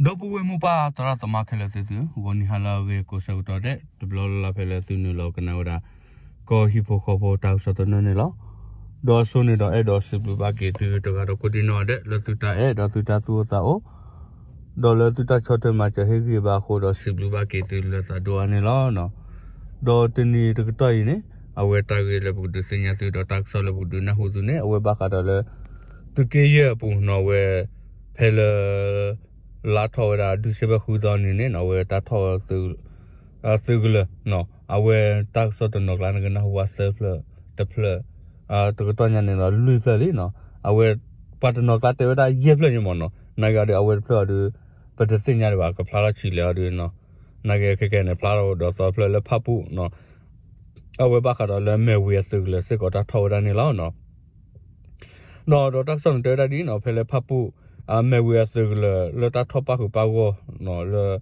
ဒီပုၢ်ဝဲၢ်မိၢ်ပၢ်သရၣ်သမါခဲလၢာ်သ့ၣ်သု, ဂီၤနံၤဟါလၢအဂ့ၤကိးဆၢကတီၢ်ဒဲး တဘျီလၢ်လၢ်ဖဲလၢသုနုာ်လီၤကနၣ်ဝဲဒၣ် ကီၢ်ဟံၣ်ဖိဃီဖိတၢ်ကစီၣ်သနၢၣ်န့ၣ်လီၤ. ဒီးအဆိန့ၣ်ဒီးအဲၣ်ဒိးစံးဘျုးဘၣ်က့ၤသုတဂၤဒီးကိးဒံနီၢ်ဂၤဒဲး လၢသုတၢ်အဲၣ်ဒီးသုတၢ်သူၣ်အိၣ်သးအိၣ် ဒီးလၢသုတၢ်ဆီၣ်ထွဲမၤစၢၤဟ့ၣ်ဂံၢ်ဘါအဃိဒီးစံးဘျုးဘၣ်က့ၤသုလၢသးဒိၣ်အါန့ၣ်လီၤ. ဒီးတနံၤတကတီၢ်အံၤန့ၣ် အဝဲတၢ်ဂ့ၢ်လၢပကဒုးသ့ၣ်ညါသုဒီးတၢ်ကစီၣ်လၢပကဒုးနၢ်ဟူသုန့ၣ် အဝဲဘၣ်ဃးဒီးလၢ သုးက့ယဲၢ်အပူၤန့ၣ် အဝဲ ဖဲလၢ လါထီၣ်ဝဲဒၣ် December ဃုသီနံၤန့ၣ် အဝဲတၢ်ထီၣ် သုးကလၢၤ အဝဲတၢ်ကစီၣ်တနီၤကျါန့ၣ်ကနၢ်ဟူဝဲသၢဖျၢၣ်တဖျၢၣ် တကတီၢ်ညါန့ၣ်ဒီးလွံၢ်ဖျၢၣ်လံနီၤ. အဝဲ ပှၤတနီၤကျါတဲဝဲဒၣ်ယဲၢ်ဖျၢၣ်ညါမ့ၢ်နီၤ, နာ်က့အီၤဒီး အဝဲတဖျၢၣ်အီၤဒီး ပတသ့ၣ်ညါဒံးဘၣ် ကဖျါထီၣ်ဆံးလဲၣ်အီၤဒီးနီၤ, နာ်က့ခဲကဲန့ၣ်ဖျါထီၣ်ဒီးသီဖျၢၣ်လၢဖၣ်ပူၣ်နီၤ, အဝဲဘၣ်ဃးဒီးလၢမဲၢ်ဝ့ၤအသုးကလၢၤစ့ၢ်ကီးတၢ်ထီၣ်ဝဲဒၣ်န့ၣ်လီၤနီၤ. ဒီးဒီးတၢ်ကစီၣ်န့ၣ်တဲဝဲဒၣ်ဒ်နီၤ ဖဲလၢဖၣ်ပူၣ် အမဲၢ်ဝ့ၤအသုးကလၢၤလၢတၢ်ထီၣ်ပၣ်ဃုာ်ပၣ်ဂီၢ်နီၤ လၢ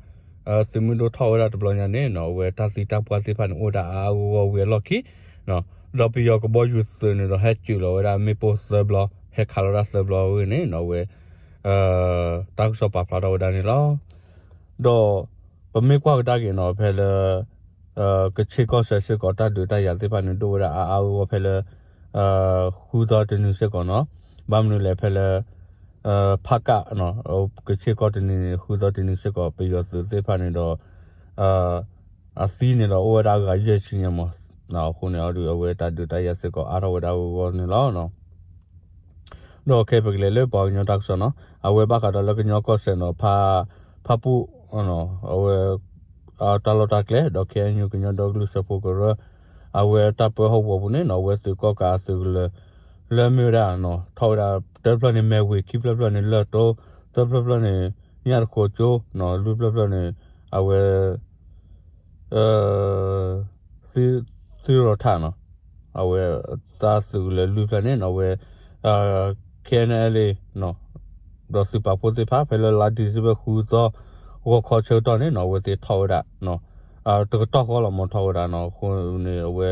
သုးမုၢ်ဒိၣ်ထီၣ်ဝဲဒၣ်တဘျီညါန့ၣ်နီၤ အဝဲတၢ်သံတၢ်ပှၢ်သ့ၣ်တဖၣ်န့ၣ် အိၣ်ဝဲဒၣ်အါအါဂီၢ်ဂီၢ်ဝံၤအလီၢ်ခံနီၤ, ဒီးပယီၤကဘီယူၤသုးန့ၣ်ဒီးဟဲစၢၤလီၤဝဲဒၣ်မ့ၣ်ပိၢ်သၢဘျီ ဟဲခးလီၤဝဲဒၣ်သၢဘျီအဂ့ၢ်န့ၣ်နီၤ အဝဲ တၢ်ကစီၣ်ပာ်ဖျါထီၣ်ဝဲဒၣ်န့ၣ်လီၤ. ဒီးပမ့ၢ်ကွၢ်ကဒါက့ၤနီၤ ဖဲလၢ ကခ့ၣ်ကီၢ်စဲၣ်စ့ၢ်ကီး တၢ်ဒုးတၢ်ယၤသ့ၣ်တဖၣ်န့ၣ် ဒိၣ်ဝဲဒၣ်အါအါဂီၢ်ဂီၢ်ဖဲလၢ ဃုသီတနံၤစ့ၢ်ကီးနီၤ, ဘၣ်မနုၤလဲၣ်ဖဲလၢ ဖးကၣ် ကခ့ၣ်ကီၢ်တနံၤန့ၣ် ဃုသီတနံၤစ့ၢ်ကီး ပယီၤသုးသ့ၣ်တဖၣ်န့ၣ်ဒီး အသံန့ၣ်ဒီးအိၣ်ဝဲဒၣ်အဂၤယဲၢ်ဆံညါမး, အဃိန့ၣ်အီၤဒီး အဝဲတၢ်ဒုးတၢ်ယၤစ့ၢ်ကီးအါထီၣ်ဝဲဒၣ်ဂီၢ်ဂီၢ်န့ၣ်လီၤ. ဒီးခဲအံၤပကလဲၤလၢပှၤကညီတၢ်ကစီၣ်နီၤ, အဝဲဘၣ်ဃးဒီးလၢကညီကီၢ်စဲၣ်နီၤ ဖၣ်ပူၣ် အဝဲ တၢ်လီၢ်တၢ်ကျဲ ဒီး ခ့ၣ်အဲၣ်ယူၣ် ကညီဒီကလုာ်စၢဖှိၣ်ကရၢ အဝဲတၢ်ပၢဟီၣ်ကဝီၤပူၤန့ၣ်နီၤ အဝဲသုးကီၣ်ကးအသုးကလၢၤ လၢမ့ၢ်ဝဲဒၣ် ထီၣ်ဝဲဒၣ် တၢတဖျၢၣ်န့ၣ် မဲၢ်ဝ့ၤ ခံဖျၢၣ်ဖျၢၣ်န့ၣ် လၢၢ်တိ သၢဖျၢၣ်ဖျၢၣ်န့ၣ် ညၣ်တဃိကၠိ လွံၢ်ဖျၢၣ်ဖျၢၣ်န့ၣ် အဝဲ သုးရီၤထၣ်နီၤ, အဝဲ တၢ်သုးကလၢၤလွံၢ်ဖျၢၣ်န့ၣ်နီၤ အဝဲ ခ့ၣ်အဲၣ်ယူၣ် ဒီးသုးပာ်ဖှိၣ်သ့ၣ်တဖၣ် ဖဲလၢလါဒံၣ်စ့ဘၢၣ်ဃုသီ ဂီၤခီဆၢကတီၢ်န့ၣ်နီၤ အဝဲသ့ၣ်ထီၣ်ဝဲဒၣ် တကတီၢ်ဃီလီၤမးထီၣ်ဝဲဒၣ်နီၤ, အဃိန့ၣ် အဝဲ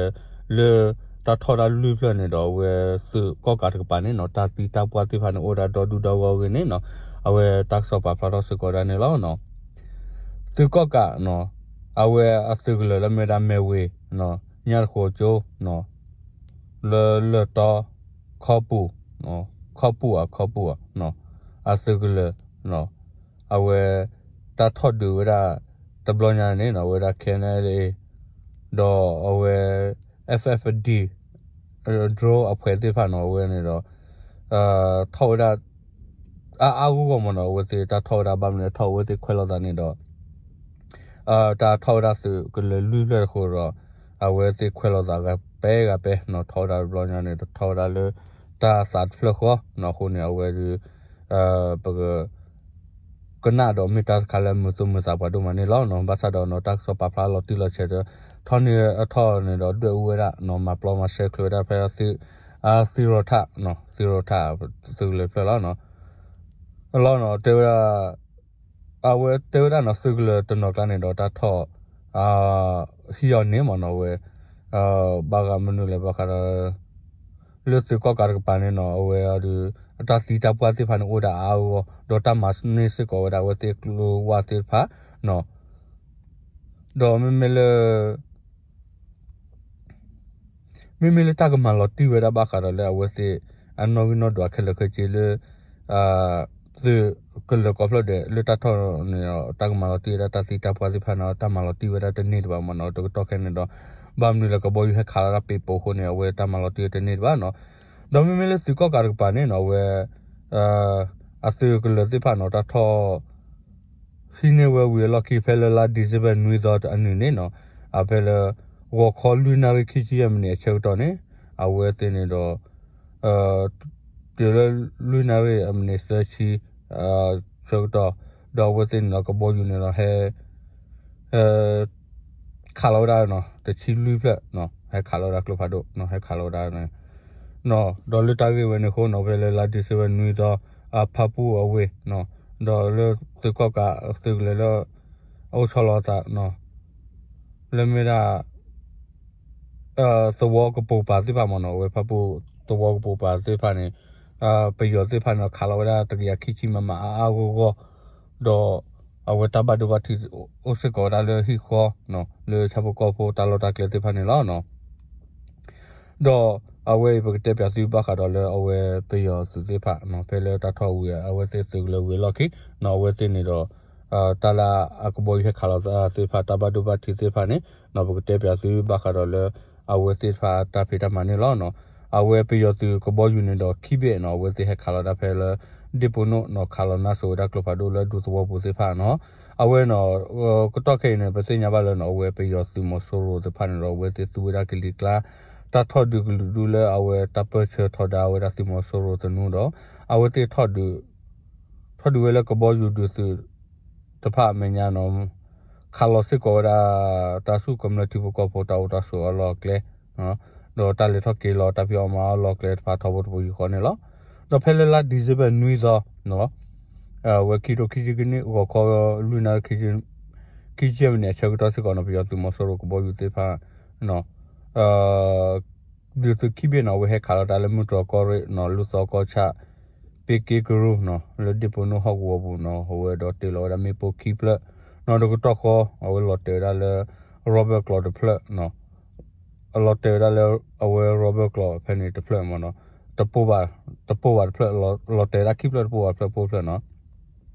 လၢ တၢ်ထီၣ်ဒၣ်လွံၢ်ဖျၢၣ်န့ၣ်ဒီး အဝဲသုးကီၣ်ကးတကပၤန့ၣ်နီၤ တၢ်သံတၢ်ပှၢ်သ့ၣ်တဖၣ်န့ၣ် အိၣ်ဝဲဒၣ်ဒီဒူၣ်ဒီဂီၢ်အဂ့ၢ်န့ၣ်နီၤ, အဝဲတၢ်ကစီၣ်ပာ်ဖျါထီၣ်စ့ၢ်ကီးဝဲဒၣ်န့ၣ်လီၤ. သုးကီၣ်ကး အဝဲအသုးကလၢၤလၢမ့ၢ်ဝဲဒၣ်မဲၢ်ဝ့ၤ ညၣ်တဃိကၠိ လၢလၢၢ်တီ ခီပူၣ် ခီပူၣ်ဧါ ခီပူၣ်ဧါ အသုးကလၢၤ အဝဲ တၢ်ထီၣ်ဒုးဝဲဒၣ် တဘျီညါန့ၣ်နီၤ အဝဲဒၣ် ခ့ၣ်အဲၣ်ယူၣ် ဒီးအဝဲ F F D drone အဖှဲးသ့ၣ်တဖၣ်နီၤ အဝဲန့ၣ်ဒီး ထီၣ်ဝဲဒၣ် အါအါဂီၢ်ဂီၢ်မးနီၤ အဝဲသ့ၣ်တၢ်ထီၣ်ဝဲဒၣ်ဘၣ်မနုၤလဲၣ် ထီၣ်အဝဲသ့ၣ်ခွဲးလိာ်သးန့ၣ်ဒီး တၢ်ထီၣ်ဝဲဒၣ်သုးကလၢၤလွံၢ်ဖျၢၣ်တဃိဒီး အဝဲသ့ၣ်ခွဲးလိာ်သးဂၤပဲဂၤပဲနီၤ ထီၣ်ဝဲဒၣ်တဘျီညါန့ၣ်ဒီး ထီၣ်ဝဲဒၣ်လၢ တၢ်သးတဖျၢၣ်ဃီနီၤ အဃိန့ၣ် အဝဲဒုး ပက ကနၣ်ဒီးမ့ၢ်တၢ်တခါလၢမုာ်သူၣ်မုာ်သးပှၤဒိၣ်မးန့ၣ်လီၤ. ဘၣ်ဆၣ်ဒီးနီၤ တၢ်ကစီၣ်ပာ်ဖျါလီၤတံၢ်လီၤဆဲးဒီး ထီၣ်န့ၢ်အထီၣ်န့ၣ်ဒီး ဒွဲၣ်အူဝဲဒၣ်နီၤ မၤပျီမၤရှဲချုးဝဲဒၣ်ဖဲ သုးရီၤထၣ် သုးရီၤထၣ် သုးကလၢၤတဖျၢၣ်လီၤ. အလီၢ်နီၤ တဲဝဲဒၣ် အဝဲတဲဝဲဒၣ်နီၤ သုးကလၢၤတနီၤကျါန့ၣ်ဒီး တၢ်ထီၣ် ဟံးအီၤန့ၣ်မးနီၤ အဝဲ ဘၣ်ဃးမနုၤလဲၣ် ဘၣ်ဃးဒီး လၢသုးကီၣ်ကးတကပၤန့ၣ်နီၤ အဝဲအီၤဒီး အတၢ်သံတၢ်ပှၢ်သ့ၣ်တဖၣ်န့ၣ် အိၣ်ဝဲဒၣ်အါအါဂီၢ်ဂီၢ် ဒီးတၢ်မၤန့ၢ်စ့ၢ်ကီးဝဲဒၣ် အဝဲသ့ၣ်ကျိဝၢ်သ့ၣ်တဖၣ်နီၤ ဒီးမ့မ့ၢ်လၢ မ့မ့ၢ်လၢတၢ်ကမၤလီၤတံၢ်ဝဲဒၣ်ဘၣ်ဃးဒီးလၢအဝဲသ့ၣ် အနီၣ်ဂံၢ်နီၣ်ဒွးခဲလၢာ်ခဲဆ့လၢ သုးကလၢၤကီၢ်ဖျၢၣ်ဒဲးလၢတၢ်ထီၣ်န့ၣ် တၢ်ကမၤလီၤတံၢ်ဝဲဒၣ်တၢ်သံတၢ်ပှၢ်သ့ၣ်တဖၣ်န့ၣ် တၢ်မၤလီၤတံၢ်ဝဲဒၣ်တန့ၢ်တဘၣ်မးနီၤ တကတီၢ်ခဲန့ၣ်ဒီး ဘၣ်မနုၤလၢကဘီယူၤဟဲခးလီၤဒၣ်ပ့ၤပိာ်အဃိန့ၣ် အဝဲတၢ်မၤလီၤတံၢ်ဝဲတန့ၢ်တဘၣ်နီၤ ဒီးမ့မ့ၢ်လၢသုးကီၣ်ကးတကပၤန့ၣ်နီၤ အဝဲ အသုးကလၢၤသ့ၣ်တဖၣ်နီၤ တၢ်ထီၣ် ဟံးန့ၢ်ဝဲဝံၤအလီၢ်ခံဖဲလၢလါဒံၣ်စ့ဘၢၣ်နွံသီအနုာ်န့ၣ်နီၤ အဖဲလၢ ဂီၤခီလွံၢ်နၣ်ရံၣ်ခံဆံယဲၢ်မံးနံးအဆၢကတီၢ်န့ၣ် အဝဲသ့ၣ်န့ၣ်ဒီး တုၤလၢလွံၢ်နၣ်ရံၣ်အမံးနံးသၢဆံ ဆၢကတီၢ် ဒီးအဝဲသ့ၣ်န့ၣ်ဒီးကဘီယူၤန့ၣ်ဒီးဟဲ ခးလီၤဝဲဒၣ်နီၤ တဆံလွံၢ်ဖျၢၣ် ဟဲခးလီၤဝဲဒၣ်ကျိဖးဒိၣ် ဟဲခးလီၤဝဲဒၣ် ဒီးလၢတၢ်ဂ့ၢ်ဝဲန့ၣ်အဃိနီၤ ဖဲလၢလါဒံၣ်စ့ဘၢၣ်နွံသီ ဖၣ်ပူၣ်အဝ့ၢ် ဒီးလၢသုးကီၣ်ကးသုးကလၢၤလၢ အအိၣ်ဆီလီၤအသး လၢမ့ၢ်ဒၣ် သဝီကပိာ်ပၤသ့ၣ်တဖၣ်မးနီၤ အဝဲဖၣ်ပူၣ်သဝီကပိာ်ပၤသ့ၣ်တဖၣ်န့ၣ် ပယီၤသ့ၣ်တဖၣ်န့ၣ်ဒီးခးလီၤဝဲဒၣ်တကယၤခံဆံ မမ အါအါဂီၢ်ဂီၢ် ဒီး အဝဲတၢ်ဘၣ်ဒိဘၣ်ထံးအိၣ်စ့ၢ်ကီးဝဲဒၣ်လၢဟံၣ်ဃီ လၢဆၣ်ဖိကီၢ်ဖိတၢ်လီၢ်တၢ်ကျဲသ့ၣ်တဖၣ်န့ၣ်လီၤ. ဒီးအဝဲအံၤပကတဲပၠးသုဘၣ်ဃးဒီးလၢအဝဲပယီၤသုးသ့ၣ်တဖၣ် ဖဲလၢတၢ်ထီၣ်ဝံၤ အဝဲသ့ၣ်သုးကလၢၤဝံၤအလီၢ်ခံ အဝဲသ့ၣ်န့ၣ်ဒီး တၢ်လၢအကဘီယူၤဟဲခးလီၤသ့ၣ်တဖၣ် တၢ်ဘၣ်ဒိဘၣ်ထံးသ့ၣ်တဖၣ်န့ၣ် ပကတဲပၠးသုဘၣ်ဃးဒီးလၢ အဝဲသ့ၣ်တဖၣ်တၢ်ဖံးတၢ်မၤန့ၣ်လီၤ. အဝဲပယီၤသုးကဘီယူၤန့ၣ်ဒီးခံဘ့ၣ်နီၤ အဝဲသ့ၣ်ဟဲခးလီၤဒၣ်ဖဲလၢ ဒ့ၣ်ပိနိၣ်နီၤ ခးလီၤနါစိၤဝဲဒၣ်ကျိဖးဒိၣ်လၢဒူသဝီပူၤသ့ၣ်တဖၣ်နီၤ. အဝဲနီၤ ကတီၢ်ခဲအံၤန့ၣ် ပသ့ၣ်ညါဘၣ်လၢနီၤ အဝဲပယီၤသုးမီၤစိရိၤသ့ၣ်တဖၣ်န့ၣ်ဒီး အဝဲသ့ၣ်သူဝဲဒၣ်ကလံၤကျါ တၢ်ထီၣ်ဒုးကလုာ်ဒူၣ်လၢအဝဲတၢ်ပၢၢ်ဆၢထီဒါဝဲဒၣ်သုးမီၤစိရိၤသနူဒီး အဝဲသ့ၣ်ထီၣ်ဒုး ထီၣ်ဒုးဝဲလၢကဘီယူၤဒုးသုးတဖၣ်အမဲာ်ညါနီၤ ခးလီၤစ့ၢ်ကီးဝဲဒၣ် တၢ်ဆူၣ်ကမျၢၢ်ထံဖိကီၢ်ဖိတၢ်အိၣ်တၢ်ဆိးအလီၢ်အကျဲ ဒီးတၢ်လဲၤထီၣ်က့ၤလီၤတၢ်ဖံးအီၣ်မၤအီၣ်လီၢ်ကျဲတဖၣ်ထီဘိတဘိယူၢ်ဃီန့ၣ်လီၤ. ဒီးဖဲလၢလါ December နွံသီ အဝဲခံကထိခံဆံခံနံၣ်ဂီၤခီလွံၢ်နၣ်ရံၣ် ခံဆံယဲၢ်မံးနံးအဆၢကတီၢ်စ့ၢ်ကီးနီၤ ပယီၤသုးမီၤစိရိၤကဘီယူၤသ့ၣ်တဖၣ် ဒုးသုးခံဘ့ၣ်နီၤ အဝဲဟဲခးလီၤတၢ်လၢမုၢ်တြီၤကီၢ်ရ့ၣ်နီၤ လူၢ်သီကီၢ်ဆၣ် ပ့က့ကရူၢ်နီၤ လၢဒ့ၣ်ပိနိၣ်ဟီၣ်ကဝီၤပူၤနီၤ အဝဲဒီးတ့ၢ်လီၤဝဲဒၣ်မ့ၣ်ပိၢ်ခံဖျၢၣ်နီၤ တကတီၢ်ဃီ အဝဲလီၤတဲာ်ဝဲဒၣ်လၢ ရီဘၢၣ်ကျိာ်တဖျၢၣ်နီၤ အလီၤတဲာ်ဝဲဒၣ်လၢ အဝဲရီဘၢၣ်ကျိာ်ဖဲန့ၣ်တဖျၢၣ်မ့ၢ်နီၤ တပိၢ်ဘၣ်တဖျၢၣ် လီၤတဲာ်ဝဲဒၣ်ခံဖျၢၣ်တပိၢ်ဘၣ်တဖျၢၣ်ပိၢ်ဖျၢၣ်နီၤ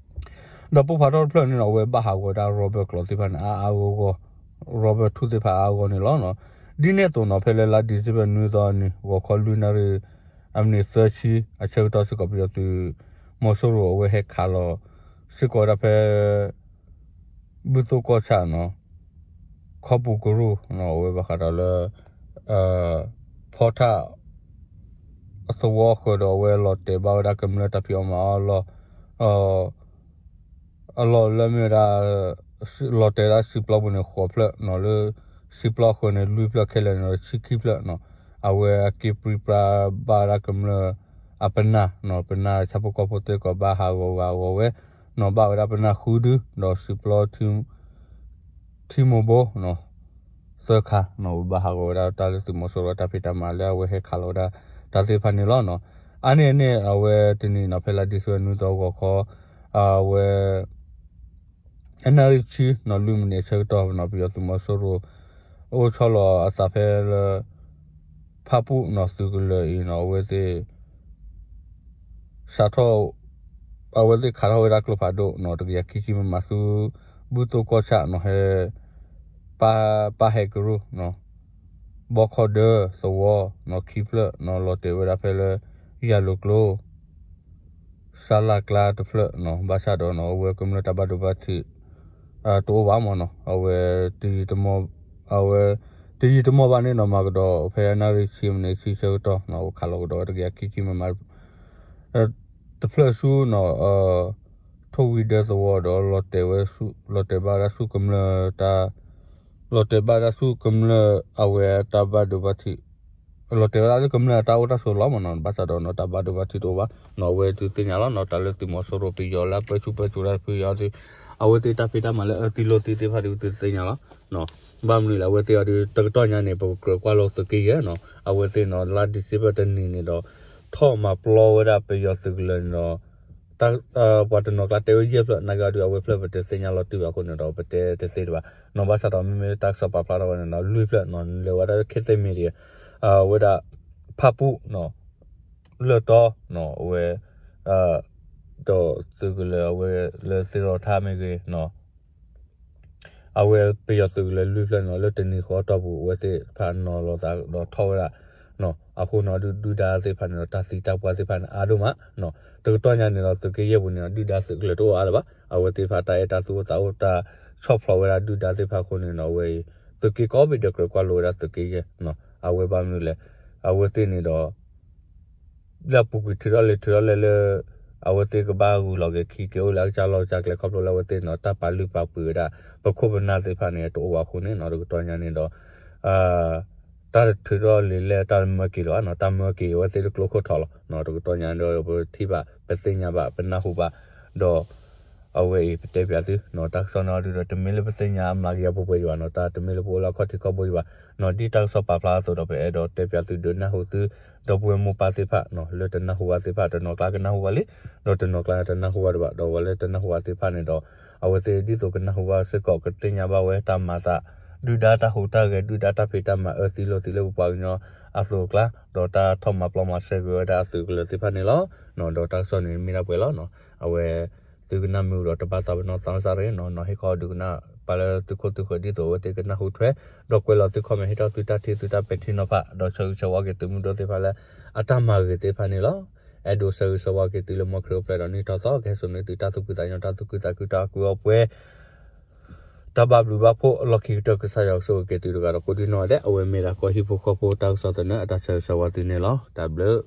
ဒီးပိၢ်ဖးထီၣ်တဖျၢၣ်န့ၣ်နီၤ အဝဲဘၣ်ဟးဂီၤဝဲဒၣ်ရီဘၢၣ်ကျိာ်သ့ၣ်တဖၣ်န့ၣ် အါအါဂီၢ်ဂီၢ် ရီဘၢၣ်ထူၣ်သ့ၣ်တဖၣ်အါအါဂီၢ်ဂီၢ်န့ၣ်လီၤ. ဒ်န့ၣ်အသိးနီၤ ဖဲလၢလါ December နွံသီအနံၤ ဂီၤခီလွံၢ်နၣ်ရံၣ် အမံးနံးသၢဆံ အဆၢကတီၢ်စ့ၢ်ကီး ပယီၤသုးမီၤစိရိၤအဝဲဟဲခးလီၤ စ့ၢ်ကီးဝဲဒၣ်ဖဲ ဘုသိၣ်ကီၢ်ဆၣ်နီၤ ခီပူၤကရူၢ်နီၤ အဝဲဘၣ်ဃးဒီးလၢ ဖီထၣ် အသဝီအဃၢၤဒီး အဝဲလီၤတဲာ်ဘၣ်ဝဲဒၣ်ကမျၢၢ်တၢ်ဖံးအီၣ်မၤအီၣ်အလီၢ် အလီၢ်လၢမ့ၢ်ဝဲဒၣ် လီၤတဲာ်ဝဲဒၣ်စံာ်ပျီပူၤန့ၣ် ဃိးဖျၢၣ်နီၤ လၢစံာ်ပျီအဃၢၤန့ၣ် လွံၢ်ဖျၢၣ် ခဲလၢာ်န့ၣ်ဒီး ဆံခံဖျၢၣ်နီၤ အဝဲအက့ၤပြံပြါဘၣ်ဝဲဒၣ်ကမျၢၢ်အပနၢ်နီၤ ပနၢ်ဆၣ်ဖိကီၢ်ဖိသ့ၣ်တဖၣ်ဘၣ်ဟးဂီၤဂာ်ဂီၤဝဲနီၤ ဘၣ်ဝဲဒၣ်ပနၢ်ဃုဒု ဒီးစံာ်ပျီ ထံမိၢ်ဘိ သၢခါနီၤ ဝဲဘၣ်ဟးဂီၤဝဲဒၣ်တၢ်လၢသုးမီၤစိရိၤတၢ်ဖံးတၢ်မၤလၢအဝဲဟဲခးလီၤဝဲဒၣ်တၢ်သ့ၣ်တဖၣ်န့ၣ်လီၤနီၤ. အါန့ၢ်အန့ၣ် အဝဲတနံၤနီၤ ဖဲလါ December နွံသီဂီၤခီ အဝဲ အနၣ်ရံၣ်ဆံနီၤ လွံၢ်မံးနံးအဆၢကတီၢ်နီၤ ပယီၤသုးမီၤစိရိၤ အိၣ်ဆီလီၤအသးဖဲလၢ ဖၣ်ပူၣ်နီၤ သုးကလၢၤအံၤနီၤ အဝဲသ့ၣ် စးထီၣ် အဝဲသ့ၣ်ခးထီၣ်ဝဲဒၣ်ကျိဖးဒိၣ်နီၤ တကယၤခံဆံ မမ ဆူ ဘုသိၣ်ကီၢ်ဆၣ်နီၤ ဟဲ ပၢ်ဟဲကရူၢ်နီၤ ဘီခီဒၢသဝီနီၤ ခံဖျၢၣ်နီၤ လီၤတဲာ်ဝဲဒၣ်ဖဲလၢ ယၤလိၤကျိ စၢ်လၢ်ကျါတဖျၢၣ်နီၤ ဘၣ်ဆၣ်ဒီးနီၤ အဝဲကမျၢၢ်တၢ်ဘၣ်ဒိဘၣ်ထံး တအိၣ်ဘၣ်မ့ၢ်နီၤ အဝဲ အဝဲ တယံာ်တမီၢ်ဘၣ်န့ၣ်နီၤ မၤကဒီးဖဲအနၣ်ရံၣ်ဆံမံးနံးဆံဆၢကတီၢ်နီၤ အဝဲခးလီၤကဒီးဝဲတကယၤခံဆံ မမ တဖျၢၣ်ဆူနီၤ ထိၣ်ဝံဒၢသဝီဒီး လီၤတဲာ်ဝဲဆူ လီၤတဲာ်ဘၣ်ဝဲဒၣ်ဆူကမျၢၢ်တၢ် လီၤတဲာ်ဘၣ်ဝဲဒၣ်ဆူကမျၢၢ်အဝဲတၢ်ဘၣ်ဒိဘၣ်ထံး လီၤတဲာ်ဝဲဒၣ်လၢကမျၢၢ်အတၢ်အိၣ်တၢ်ဆိးလီၤမ့ၢ်နီၤ ဘၣ်ဆၣ်ဒီးနီၤ တၢ်ဘၣ်ဒိဘၣ်ထံးတအိၣ်ဘၣ်နီၤ အဝဲဒုးသ့ၣ်ညါလီၤနီၤ တၢ်လၢသုးမီၤစိရိၤပယီၤလၢအပၢဆူၣ်ပၢစိးတၢ်ဖုယီၤ အဝဲသ့ၣ်တၢ်ဖံးတၢ်မၤလၢအတံၢ်လိာ်သံသ့ၣ်တဖၣ်ဒုးသ့ၣ်ညါလီၤ ဘၣ်မနုၤလဲၣ် အဝဲသ့ၣ်အီၤဒုး တကတီၢ်ညါန့ၣ် ပကကြၢးကွၢ်လိသုးက့ယဲၢ်နီၤ အဝဲသ့ၣ်နီၤ လါ December တနံၤန့ၣ်ဒီး ထီၣ်မၤပျီဝဲဒၣ်ပယီၤသုးကလၢၤန့ၣ်ဒီး ပှၤတနီၤကျါတဲဝဲယဲၢ်ဖျၢၣ် နာ်က့အီၤဒုး အဝဲဖျၢၣ်ပတသ့ၣ်ညါလီၤတံၢ်ဘၣ်အဃိန့ၣ်ဒီး ပတဲတသ့တဘၣ်နီၤ ဘၣ်ဆၣ်ဒီးမ့မ့ၢ်တၢ်ကစီၣ်ပာ်ဖျါထီၣ်ဝဲန့ၣ်ဒီး လွံၢ်ဖျၢၣ်နီၤ လဲၤဝဲဒၣ်လၢ ခဲသ့ၣ်မံၤဒံး အဝဲဒၣ် ဖၣ်ပူၣ်နီၤ လၢၢ်တီနီၤ အဝဲ ဒီးသုးကလၢၤအဝဲလၢသ့ၣ်ရီၣ်ထါမ့ၢ်ဂ့ၤနီၤ အဝဲပယီၤသုးကလၢၤလွံၢ်ဖျၢၣ်န့ၣ်ဒီး လၢတနံၤဃီတီၢ်ပူၤ အဝဲသ့ၣ်တဖၣ်နီၤလီၤသးဒီးထီၣ်ဝဲဒၣ်နီၤ အဃိန့ၣ်ဒုး ဒုၣ်ဒါသ့ၣ်တဖၣ်န့ၣ်ဒီး တၢ်သံတၢ်ပှၢ်သ့ၣ်တဖၣ်န့ၣ် အါဒိၣ်မးနီၤ တကတီၢ်ညါန့ၣ်ဒီး သုးက့ယဲၢ်ပူၤန့ၣ်ဒီး ဒုၣ်ဒါသုးကလၢၤတအိၣ်အါလၢၤဘၣ် အဝဲသ့ၣ်တဖၣ်တၢ်အဲၣ်တၢ်သူၣ်အိၣ်သးအိၣ် တၢ်ဆီၣ်ဖျိးဝဲဒၣ်ဒုၣ်ဒါသ့ၣ်တဖၣ်အဃိန့ၣ်ဒီး အဝဲအံၤ သုးက့ကိးဘ့ၣ်ဒဲးကြၢးကွၢ်လိဝဲဒၣ်သုးက့ယဲၢ်နီၤ အဝဲဘၣ်မနုၤလဲၣ် အဝဲသ့ၣ်န့ၣ်ဒီး လၢအပူၤကွံာ်ထုးထီၣ်လံာ်ထုးထီၣ်လဲၢ်လၢ အဝဲသ့ၣ်ကဘၣ်ဂုာ်လီၤက့ၤခံက့ၤအိၣ်လၢအကစၢ်လီၢ်ကစၢ်ကျဲ ခီဖျိလၢအဝဲသ့ၣ်န့ၣ်ဒီး တၢ်ပာ်လုၢ်ပာ်ပှ့ၤဝဲဒၣ် ပခိၣ်ပနၢ်သ့ၣ်တဖၣ်န့ၣ် တအိၣ်ဘၣ်အဃိန့ၣ်နီၤ တကတီၢ်ညါန့ၣ်ဒီး တၢ်ထုးထီၣ်လံာ်လဲၢ် တၢ်မၢက့ၤလီၤနီၤ တၢ်မၢက့ၤအဝဲသ့ၣ်တကျိခိၣ်ထီၣ်လီၤနီၤ တကတီၢ်ညါဒီး ပထံၣ်ဘၣ် ပသ့ၣ်ညါဘၣ် ပနၢ်ဟူဘၣ် ဒီး အဝဲအံၤပတဲပၠးသုနီၤ တၢ်ကစီၣ်န့ၣ်အီၤဒုးဒီး တမ့ၢ်လၢပသ့ၣ်ညါအမျးကယၤပှဲၤပှဲၤယဘၣ်နီၤ တၢ်တမ့ၢ်လၢပအိၣ်လၢအခီၣ်ထံးခီၣ်ဘိယဘၣ် ဒ်တၢ်ကစီၣ်ပာ်ဖျါအသိးဒီး ပအဲၣ်ဒိးတဲပၠးသုဒုးနၢ်ဟူသု ဒီပုၢ်ဝဲၢ်မိၢ်ပၢ်သ့ၣ်တဖၣ်နီၤ လၢတနၢ်ဟူဘၣ်သ့ၣ်တဖၣ် တနီၤကျါကနၢ်ဟူဘၣ်လံ ဒီးတနီၤကျါတနၢ်ဟူဘၣ်ဒံးဘၣ် ဒီးပှၤလၢတနၢ်ဟူဘၣ်သ့ၣ်တဖၣ်န့ၣ်ဒီး အဝဲသ့ၣ်ဒ်သိးကနၢ်ဟူဘၣ်စ့ၢ်ကီး ကသ့ၣ်ညါဘၣ်ဝဲတၢ်မၤသး ဒုၣ်ဒါတၢ်ဟူးတၢ်ဂဲၤ ဒုၣ်ဒါတၢ်ဖံးတၢ်မၤအၢသံလိာ်သံလၢပပှၤကညီအသိးအကျါ ဒီးတၢ်ထီၣ်မၤပျီမၤစဲက့ၤဝဲဒၣ်အသုးကလၢၤသ့ၣ်တဖၣ်န့ၣ်လီၤ. ဒီးတၢ်ကစီၣ်န့ၣ်မ့ၢ်ဒၣ်ပှဲၤလီၤ. အဝဲ သုကနၣ်မ့ၢ်အိၣ်ဒီးတဘၣ်သးပ့ၤနီၣ်သးစၢ်ရ့ၣ်နီၤ နီၤဟ့ၣ်ခီဒုးကနၣ် ပာ်လၢသုခိၣ်သုဃၢၤ ဒ်သိးအဝဲသ့ၣ်ကနၢ်ဟူထွဲ ဒီးကွဲးလီၤသု comment ဟ့ၣ်ထီၣ်သုတၢ်ထံၣ်သုတၢ်ပဲာ်ထံနီၤဖး ဒီးဆၢဂ့ၤဆၢဝါက့ၤသုးမုၢ်ဒိၣ်သ့ၣ်တဖၣ်လၢ အတၢ်မၤဂ့ၤသ့ၣ်တဖၣ်န့ၣ်လီၤ. အဲၣ်ဒိးဆၢဂ့ၤဆၢဝါက့ၤသုလၢ မ်ခရံာ်အိၣ်ဖျဲၣ်ဒီးနံၣ်ထီၣ်သီ ကဟဲစိာ်န့ၢ်သုတၢ်သူၣ်ဖှံသးညီ တၢ်သူၣ်ခုသးခု တၢ်အီၣ်ကူအီပှဲၤ တၢ်ဘၣ်ဘျုးဘၣ်ဖှိၣ်အလီၢ်ခံကတၢၢ် ကစၢ်ယွၤကဆိၣ်ဂ့ၤက့ၤသုတဂၤဒီးကိးဒံနီၢ်ဒဲး အဝဲမ့ၢ်ဒၣ်ကီၢ်ဟံၣ်ဖိဃီဖိတၢ်ကစီၣ်သနၢၣ် အတၢ်ဆၢဂ့ၤဆၢဝါသုန့ၣ်လီၤ. တၢ်ဘျုး